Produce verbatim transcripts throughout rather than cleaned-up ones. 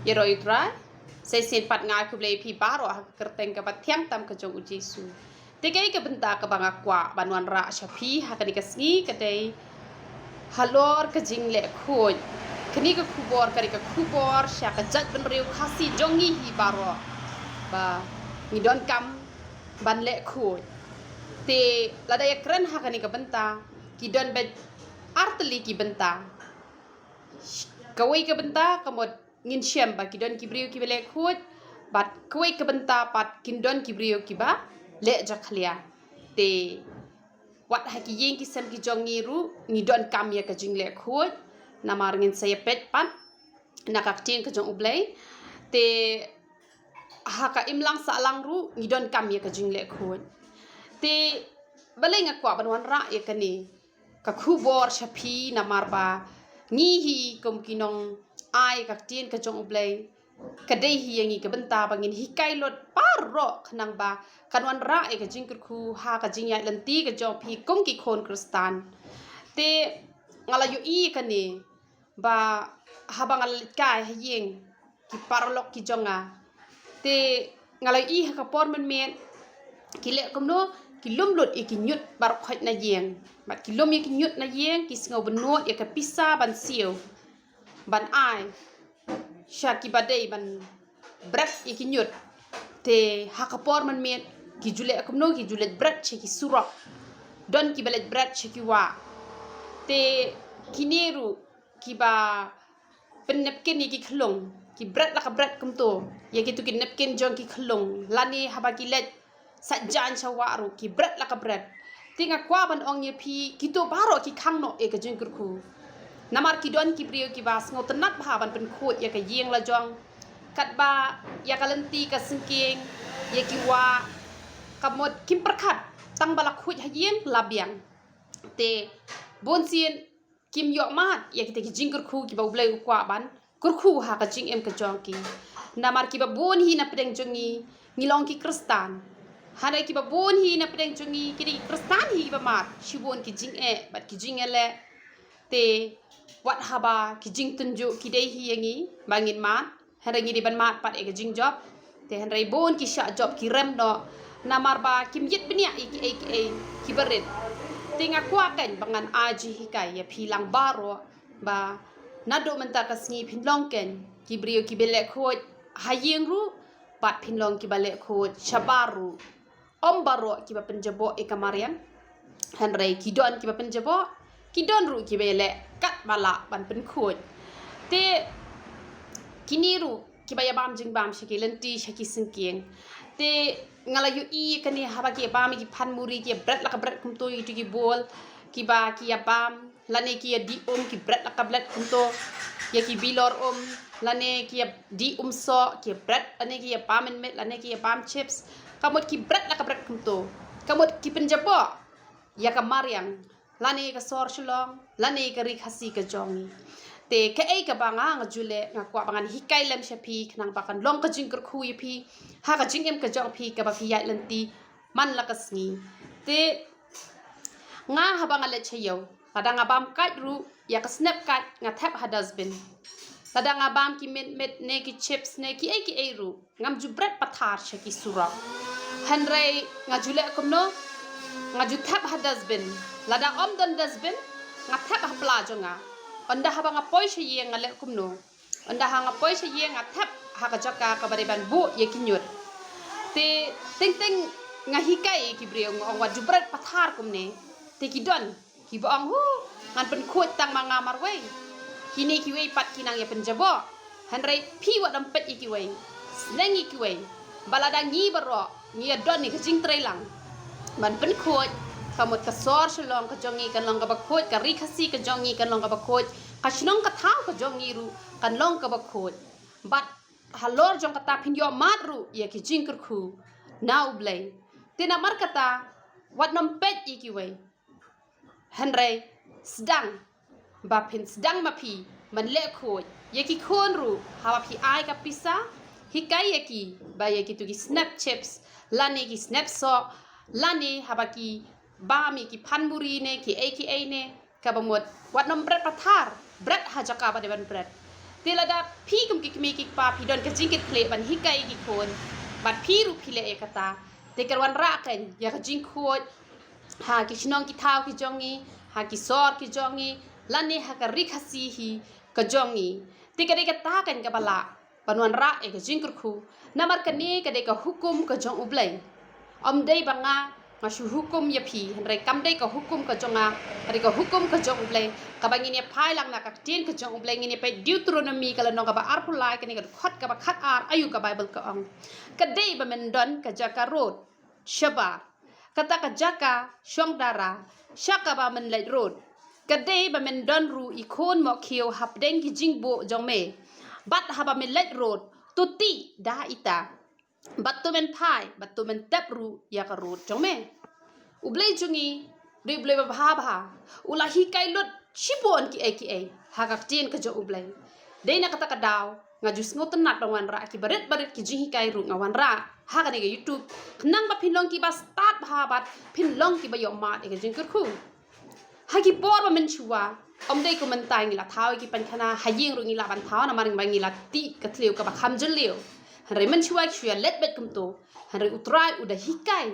Ïaroh ïa U Trai. Sa shisien pat nga ai khublei ïa phi baroh ha ka kyrteng kaba thiang tam ka jong U Jisu. Te kaei ka bynta kaba nga kwah ban wanrah sha phi ha kane ka sngi ka dei halor ka jingleh khuid. Kane ka khubor ka dei ka khubor sha ka jaitbynriew Khasi jong ngi hi baroh ba ngi donkam ban leh khuid. Te lada ïakren ha kane ka bynta ki don beit artylli ki bynta. Kawei ka bynta ka mut ngin shem ba ki don ki briew kiba leh khuid, bad kawei ka bynta pat kin don ki briew kiba leh jakhlia. Te wat ha ki ïing ki sem ki jong ngi ruh ngi donkam ïa ka jingleh khuid. Namar ngin sa ïa peit pat na ka ktien ka jong U Blei. Te ha ka imlang sahlang ruh ngi donkam ïa ka jingleh khuid. Te balei nga kwah ban wanrah ïa kane ka khubor sha phi, namar ba ngi hi kum ki nong ai ka ktien ka jong U Blei, ka dei hi ïa ngi ka bynta ba ngin hikai lut baroh khnang ba kan wanrah ïa ka jingkyrkhu ha ka jingïaid lynti ka jong phi kum ki khun Khristan. Te nga la ïohi ïa kane ba haba nga la leit kai ha ïing ki paralok ki jong nga. Te nga la ïohi ha ka por mynmiet ki leh kumno, ki lum lut ïa ki ñiut baroh khoit na ïing. Bad ki lum ïa ki ñiut na ïing, ki sngew bynnud ïa ka pisa ban siew ban ai sha kiba dei ban bret ïa ki ñiut. Te ha ka por mynmiet ki ju leh kumno, ki ju leit bret sha ki surok. Don kiba leit bret sha ki wah. Te kine ruh kiba pyn napkin ïa ki khyllung, ki bret la ka bret kumto ïa kitu ki napkin jong ki khyllung, lane haba ki leit sait jaiñ sha wah ruh ki bret la ka bret. Te nga kwah ban ong ïa phi, kito baroh ki khang noh ïa ka jingkyrkhu. Namar ki don ki briew kiba sngewtynnat bha ban pynkhuid ïa ka ïing la jong, katba ïa ka lynti ka syngkien, ïa ki wah, ka mut kim pyrkhat, tang ba la khuid ha ïing la biang. Te bun sien kim ïoh mad ïa kita ki jingkyrkhu kiba U Blei u kwah ban kyrkhu ha ka jingim ka jong ki. Namar kiba bun hi na pdeng jong ngi ngi long ki Khristan. Hynrei kiba bun hi na pdeng jong ngi ki dei ki Khristan hi kiba mad shibun ki jingeh bad ki jingeh leh. Te wat haba ki jingtynjuh ki dei hi ïa ngi ba ngin mad. Hynrei ngi dei ban mad pat ïa ka jingjop. Te hynrei bun ki shah jop ki rem noh namar ba kim ïit bniah ïa kiei kiei kiba rit. Te nga kwah kein ba ngan ai jinghikai ïa phi lang baroh ba naduh mynta ka sngi phin long kein ki briew kiba leh khuid ha ïing ruh, bad phin long kiba leh khuid shabar ruh. Ym baroh kiba pynjaboh ïa ka mariang. Hynrei ki don kiba pynjaboh, ki don ruh kiba leh katba lah ban pynkhuid. Te kine ruh kiba ïa bam jingbam sha ki lynti sha ki syngkien. Te nga la ïohi kane haba ki ïa bam ïa ki phan muri, ki ïa bret la ka bret kumto ïa kitu ki bol, kiba ki ïa bam, lane ki ïa dih um, ki bret la ka bret kumto ïa ki bilor um, lane ki ïa dih um soh, ki ïa bret, lane ki ïa bam mynmiet, lane ki ïa bam chips. Ka mut ki bret la ka bret kumto. Ka mut ki pynjaboh ïa ka mariang, lane ka sor Shillong, lane ka ri Khasi ka jong ngi. Te kaei kaba nga nga ju leh, nga kwah ba ngan hikai lem sha phi khnang ba kan long ka jingkyrkhu ïa phi ha ka jingim ka jong phi kaba phi ïaid lynti man la ka sngi. Te nga haba nga leit sha ïew, lada nga bam kait ruh, ïa ka snep kait nga thep ha dustbin. Lada nga bam ki mynmiet ne ki chips ne kiei kiei ruh, ngam ju bret pathar sha ki surok. Hynrei nga ju leh kumno, nga ju thep ha dustbin. Lada ym don dustbin, nga thep ha pla jong nga. Ynda haba nga poi sha ïing nga leh kumno, ynda ha nga poi sha ïing nga thep ha ka jaka kaba dei ban buh ïa ki ñiut. Te teng teng nga hikai ïa ki briew, nga ong wat ju bret pathar kumne. Te ki don kiba ong, hu, ngan pynkhuid tang ma nga marwei. Kine kiwei pat ki nang ïa pynjaboh. Hynrei phi wat ym peit ïa kiwei, sneng ïa kiwei. Ba lada ngi baroh ngi ïa don ïa ka jingtreilang ban pynkhuid, ka mut ka sor Shillong ka jong ngi kan long kaba khuid, ka ri Khasi ka jong ngi kan long kaba khuid, ka shnong ka thaw ka jong ngi ruh kan long kaba khuid. Bad halor jong kata phin ïoh mad ruh ïa ki jingkyrkhu na U Blei. Te namar kata wat nym peit ïa kiwei. Hynrei sdang ba phin sdang ma phi ban leh khuid ïa ki khun ruh, haba phi ai ka pisa, hikai ïa ki ba ïa kitu ki snep chips lane ki snep soh, lane haba ki bam ïa ki phan muri ne kiei kiei ne, kaba mut wat nym bret pathar, bret ha jaka ba dei ban bret. Te lada phi kum ki kmie ki kpa phi don ka jingkitkhlieh ban hikai ïa ki khun, bad phi ruh phi leh ïa kata, te ka wanrah kein ïa ka jingkhuid ha ki shnong ki thaw ki jong ngi, ha ki sor ki jong ngi, lane ha ka ri Khasi hi ka jong ngi. Te ka dei kata kein kaba lah ban wanrah ïa ka jingkyrkhu. Namar kane ka dei ka hukum ka jong U Blei. Ym dei ba nga, nga shu hukum ïa phi, hynrei kam dei ka hukum ka jong nga, ka dei ka hukum ka jong U Blei. Kaba ngin ïa phai lang na ka ktien ka jong U Blei, ngin ïa peit Deuteronomi ka lynnong kaba arphew lai, kane ka dkhot kaba khatar, aïu ka Baibl ka ong. Ka dei ba men don ka jaka rud shabar, kata ka jaka shong dara, sha kaba men leit rud. Ka dei ba men don ruh i khun mohkhiew hapdeng ki jingbuh jong me. Bad haba me leit rud, to tih da ita, bad to men phai, bad to men tep ruh ïa ka rud jong me. U Blei jong ngi, dei U Blei ba bha bha. U la hikai lut shibun kiei kiei ha ka ktien ka jong U Blei. Dei na kata ka daw nga ju sngewtynnat ban wanrah ki barit barit ki jinghikai ruh nga wanrah ha kane ka YouTube, khnang ba phin long kiba stad bha bad phin long kiba ïohmad ïa ka jingkyrkhu. Ha ki por ba mynshuwa, ym dei kum mynta ngi la thaw ïa ki painkhana, ha ïing ruh ngi lah ban thaw namar ba ngi la tih ka thliew kaba kham jylliew. Hynrei mynshuwa ki shu ïa leit beit kumto. Hynrei U Trai u da hikai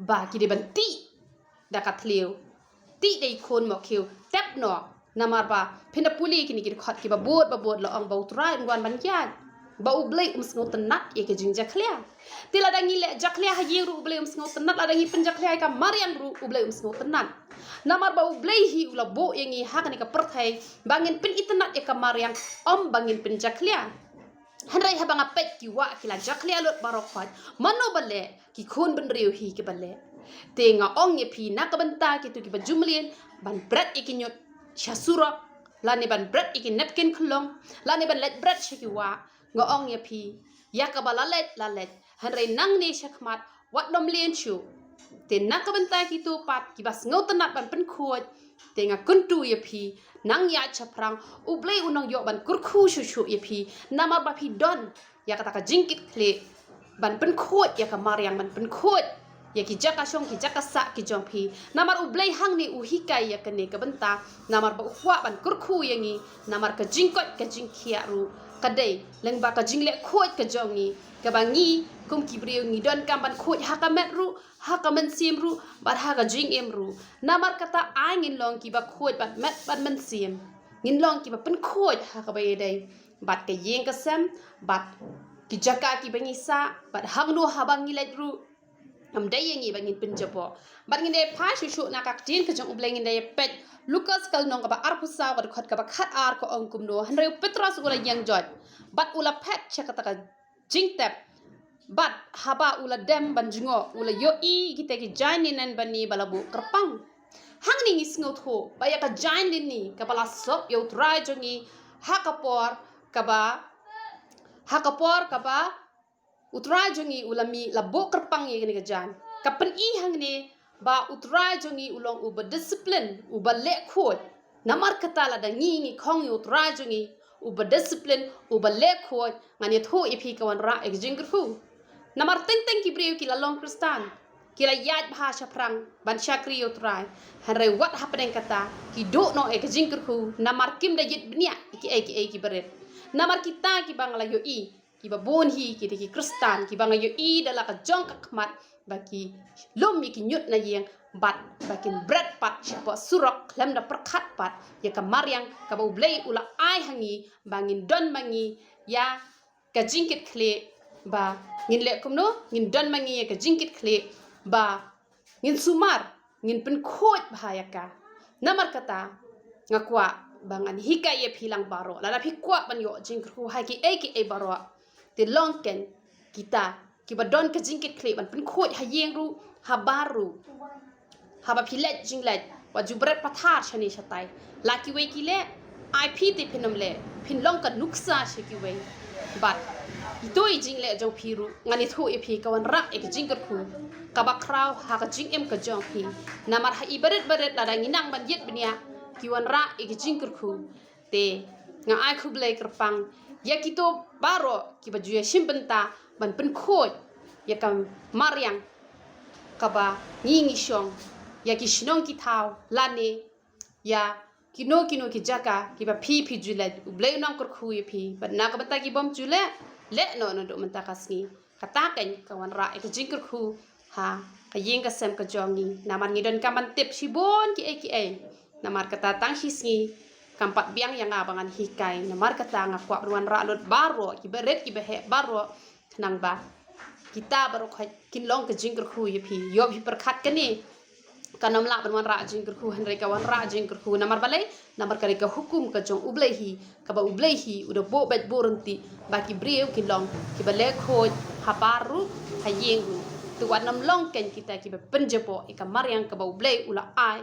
ba ki dei ban tih da ka thliew, tih da i khun mohkhiew, tep noh. Namar ba phin da pule kine ki dkhot kiba bud ba bud la ong ba U Trai um wan ban ïaid, ba U Blei um sngewtynnat ïa ka jingjakhlia. Te lada ngi leh jakhlia ha ïing ruh U Blei um sngewtynnat, lada ngi pynjakhlia ïa ka mariang ruh U Blei um sngewtynnat. Namar ba U Blei hi u la buh ïa ngi ha kane ka pyrthei ba ngin pynitynnat ïa ka mariang, ym ba ngin pynjakhlia. Hynrei haba nga peit ki wah ki la jakhlia lut baroh khoit, mano ba leh? Ki khun bynriew hi kiba leh. Te nga ong ïa phi na ka bynta kito kiba ju mlien ban bret ïa ki ñiut sha surok, lane ban bret ïa ki napkin khlong, lane ban leit bret sha ki wah, nga ong ïa phi, ïa kaba la leit la leit, hynrei nangne shakhmat wat nym mlien shuh. Te na ka bynta kito pat kiba sngewtynnat ban pynkhuid, te nga kyntu ïa phi, nang ïaid shaphrang, U Blei u nang ïoh ban kyrkhu shuh shuh ïa phi, namar ba phi don ïa kata ka jingkitkhlieh ban pynkhuid ïa ka mariang, ban pynkhuid ïa ki jaka shong ki jaka sah ki jong phi. Namar U Blei hangne u hikai ïa kane ka bynta, namar ba u kwah ban kyrkhu ïa ngi, namar ka jingkoit ka jingkhiah ruh ka dei lyngba ka jingleh khuid ka jong ngi, kaba ngi kum ki briew ngi donkam ban khuid ha ka met ruh, ha ka mynsiem ruh, bad ha ka jingim ruh. Namar kata ai ngin long kiba khuid bad met bad mynsiem. Ngin long kiba pynkhuid ha kaba ïadei bad ka ïing ka sem, bad ki jaka kiba ngi sah, bad hangno haba ngi leit ruh. Ym dei ïa ngi ba ngin pynjaboh. Bad ngin dei phai shuh shuh na ka ktien ka jong U Blei, ngin dei peit Lukas ka lynnong kaba arphew saw, ka dkhot kaba khatar, ka ong kumno: Hynrei u Petros u la ïeng joit bad u la phet sha kata ka jingtep. Bad haba u la dem ban jngoh, u la ïohi kita ki jaiñ linen bani ba la buh kyrpang. Hangne ngi sngewthuh ba ïa ka jaiñ linen kaba la sop ïa U Trai jong ngi ha ka por kaba, ha ka por kaba U Trai jong ngi u la mih, la buh kyrpang ïa kane ka jaiñ. Ka pyni hangne ba U Trai jong ngi u long uba discipline, uba leh khuid. Namar kata lada ngi ngi khong ïa U Trai jong ngi uba discipline, uba leh khuid, ngan ïathuh ïa phi ka wanrah ïa ka jingkyrkhu. Namar teng teng ki briew ki la long Khristan, ki la ïaid bha shaphrang ban shakri ïa U Trai. Hynrei wat hapdeng kata ki duh noh ïa ka jingkyrkhu, namar kim da ïit bniah ïa kiei kiei kiba rit. Namar kita kiba nga la ïohi, kiba bun hi ki dei ki Khristan kiba nga ïohi da la ka jong ka khmat ba ki lum ïa ki ñiut na ïing, bad ba kin bret pat shapoh surok khlem da pyrkhat pat ïa ka mariang kaba U Blei u la ai ha ngi ba ngin don ma ngi ïa ka jingkitkhlieh. Ba ngin leh kumno? Ngin don ma ngi ïa ka jingkitkhlieh ba ngin sumar, ngin pynkhuid bha ïa ka. Namar kata nga kwah ba ngan hikai ïa phi lang baroh, lada phi kwah ban ïoh jingkyrkhu ha kiei kiei baroh, te long kein kita kiba don ka jingkitkhlieh ban pynkhuid ha ïing ruh, ha bar ruh. Haba phi leit jingleit, wat ju bret pathar shane shatai. La kiwei ki leh, ai phi te phin ym leh, phin long ka nuksa sha kiwei. Bad ito i jingleh jong phi ruh, ngan ïathuh ïa phi ka wanrah ïa ka jingkyrkhu kaba khraw ha ka jingim ka jong phi. Namar ha i barit barit lada ngi nang ban ïit bniah, ki wanrah ïa ka jingkyrkhu. Te nga ai khublei kyrpang ïa kito baroh kiba ju ïashim bynta ban pynkhuid ïa ka mariang kaba ngi ngi shong, ïa ki shnong ki thaw, lane ïa kino kino ki jaka kiba phi phi ju leh, U Blei u nang kyrkhu ïa phi. Bad na ka bynta ki bym ju leh, leh noh naduh mynta ka sngi. Kata kein ka wanrah ïa ka jingkyrkhu ha ka ïing ka sem ka jong ngi. Namar ngi donkam ban tip shibun kiei kiei. Namar kata tang shi sngi kam pat biang ïa nga ba ngan hikai. Namar kata nga kwah ban wanrah lut baroh, kiba rit kiba heh baroh. Khnang ba kita baroh khoit kin long ka jingkyrkhu ïa phi. Ïoh phi pyrkhat kane, kan ym lah ban wanrah jingkyrkhu, hynrei ka wanrah jingkyrkhu. Namar balei? Namar kane ka hukum ka jong U Blei hi, kaba U Blei hi u da buh beit buh ryntih ba ki briew kin long kiba leh khuid ha bar ruh, ha ïing ruh. Te wat nym long kein kita kiba pynjaboh ïa ka mariang kaba U Blei u la ai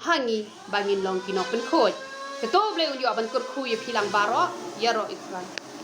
ha ngi ba ngin long ki nongpynkhuid. Te to U Blei un ïoh ban kyrkhu ïa phi lang baroh. Ïaroh ïa U Trai.